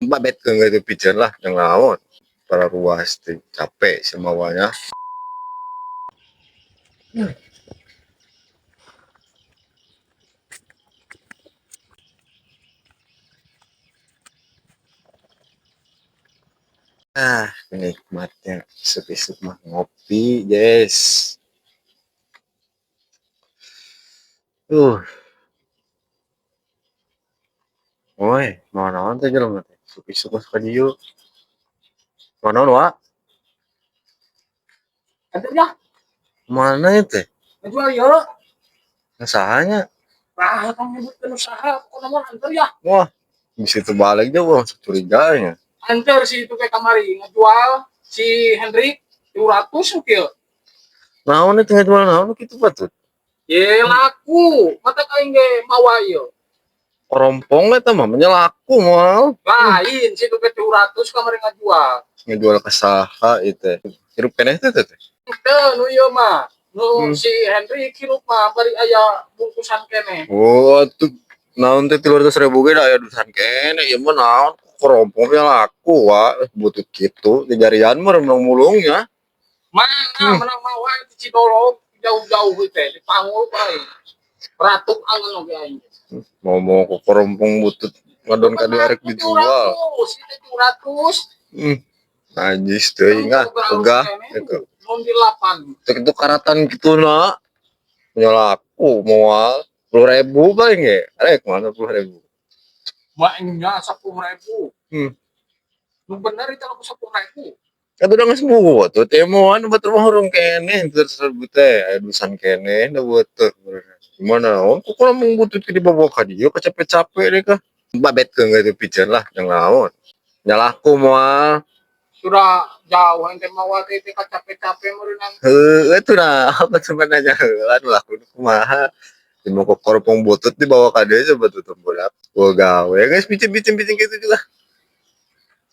Babetkeun we teu piceun lah jang naon. Para ruas teh capek semawanya. Ah, nikmatnya isuk-isuk mah ngopi, guys. Woi, mau naon teh jelema teh? Isuk-isuk mah ka dieu. Mau naon, Wak? Anter ya, Mana itu teh? ngejual ya. Saha nya? Nah, tong nyebutkeun usaha, pokokna mah anter ya. Wah, bisa terbalik dia wah curiga nya. Anter si itu kayak kamari ngejual si Hendrik 200 kieu. Naon itu ngejual naon kitu patut? Ye laku, mata aing ge mawa ieu. Korompong eta mah laku moal. Lain si itu ke 200 kamari ngejual. Ngejual ke saha itu. Hirup keneh teh teh. Teu nu ieu mah. Nu si Hendrik hirup mah bari aya bungkusan keneh. Oh, tuh naon teh 300.000 ge da aya dusan keneh ieu mah naon korompong nya laku wa butut kitu di jarian mah menang mulungnya. Mana menang mawa di Cidolog jauh-jauh teh dipanggul bae. Ratuk angen oge aing. Mau ke korompong butut ngadon ka dieu arek dijual. 200. Najis teuing ah, ogah itu. Mun di 8. Teu kitu karatan kitu na. Nya laku moal 10.000 paling ge. Arek mana 10.000. Maknya 10.000. Nu bener itu aku 10.000. Kata udah geus butut teh moal batur mah hurung keneh 300.000 teh aya dusan keneh da butut. Gimana naon kok kurang butut ke dibawa ka dieu capek-capek deh kah. Babetkeun we teu piceun lah jang naon. Nya laku moal. Sudah jauh ente mawa teh teh capek-capek meureunang. Heueuh atuh nah apa sebenarnya heula nu laku kumaha. Di mau koropong butut dibawa ka dieu coba tuh tembolak. Gua gawe guys bicin-bicin gitu juga.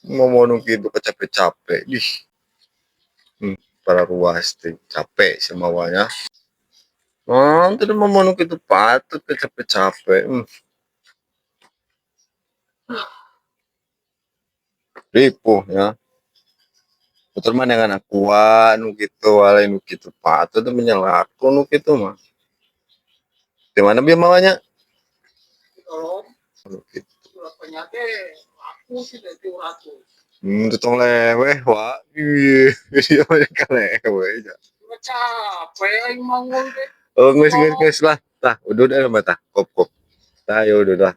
Mau nu kitu capek-capek dih. Para ruas teh capek semawanya. Oh, teu mau nu kitu patut capek-capek. Ripuh ya. Betul mah dengan aqua nu kitu wale nu kitu patut teu menyelaku nu kitu mah. Di mana bieu mawanya? Tolong. Nu kitu. Berapanya teh laku sih teh 200. Tong leweh wa. Iya, iya mah kaleweh ja. Udah capek aing mangul teh. Oh, geus geus geus lah. Tah, udah dah mah tah, kop kop. Tah, yo udah dah.